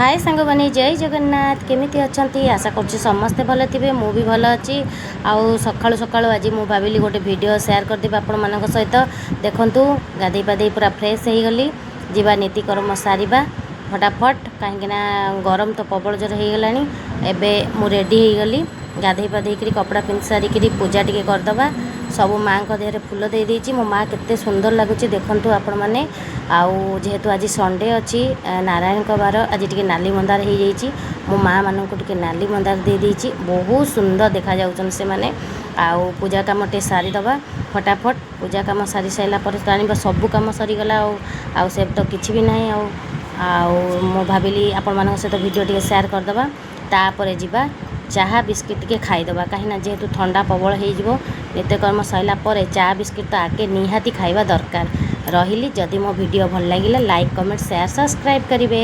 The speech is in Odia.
ହାଏ ସାଙ୍ଗମାନେ, ଜୟ ଜଗନ୍ନାଥ। କେମିତି ଅଛନ୍ତି? ଆଶା କରୁଛି ସମସ୍ତେ ଭଲ ଥିବେ। ମୁଁ ବି ଭଲ ଅଛି। ଆଉ ସକାଳୁ ସକାଳୁ ଆଜି ମୁଁ ଭାବିଲି ଗୋଟେ ଭିଡ଼ିଓ ସେୟାର କରିଦେବି ଆପଣମାନଙ୍କ ସହିତ। ଦେଖନ୍ତୁ, ଗାଧେଇ ପାଧେଇ ପୁରା ଫ୍ରେଶ୍ ହେଇଗଲି। ଯିବା, ନୀତିକର୍ମ ସାରିବା ଫଟାଫଟ, କାହିଁକିନା ଗରମ ତ ପ୍ରବଳ ଜୋର ହେଇଗଲାଣି। ଏବେ ମୁଁ ରେଡ଼ି ହେଇଗଲି। ଗାଧେଇ ପାଧେଇକିରି କପଡ଼ା ପିନ୍ଧି ସାରିକିରି ପୂଜା ଟିକେ କରିଦେବା। ସବୁ ମାଆଙ୍କ ଦେହରେ ଫୁଲ ଦେଇ ଦେଇଛି। ମୋ ମା କେତେ ସୁନ୍ଦର ଲାଗୁଛି, ଦେଖନ୍ତୁ ଆପଣମାନେ। ଆଉ ଯେହେତୁ ଆଜି ସଣ୍ଡେ ଅଛି, ନାରାୟଣଙ୍କ ବାର, ଆଜି ଟିକେ ନାଲି ମନ୍ଦାର ହେଇଯାଇଛି। ମୋ ମା' ମାନଙ୍କୁ ଟିକେ ନାଲି ମନ୍ଦାର ଦେଇ ଦେଇଛି। ବହୁତ ସୁନ୍ଦର ଦେଖାଯାଉଛନ୍ତି ସେମାନେ। ଆଉ ପୂଜା କାମ ଟିକେ ସାରିଦେବା ଫଟାଫଟ। ପୂଜା କାମ ସାରି ସାରିଲା ପରେ ଜାଣିବା ସବୁ କାମ ସରିଗଲା। ଆଉ ସେ ତ କିଛି ବି ନାହିଁ। ଆଉ ମୁଁ ଭାବିଲି ଆପଣମାନଙ୍କ ସହିତ ଭିଡ଼ିଓ ଟିକେ ସେୟାର କରିଦେବା। ତାପରେ ଯିବା, ଚାହା ବିସ୍କିଟ୍ ଟିକେ ଖାଇଦେବା, କାହିଁକିନା ଯେହେତୁ ଥଣ୍ଡା ପ୍ରବଳ ହେଇଯିବ। ନିତ୍ୟକର୍ମ ସରିଲା ପରେ ଚା ବିସ୍କିଟ୍ ତ ଆଗେ ନିହାତି ଖାଇବା ଦରକାର। ରହିଲି। ଯଦି ମୋ ଭିଡ଼ିଓ ଭଲ ଲାଗିଲା, ଲାଇକ୍, କମେଣ୍ଟ, ସେୟାର, ସବସ୍କ୍ରାଇବ୍ କରିବେ।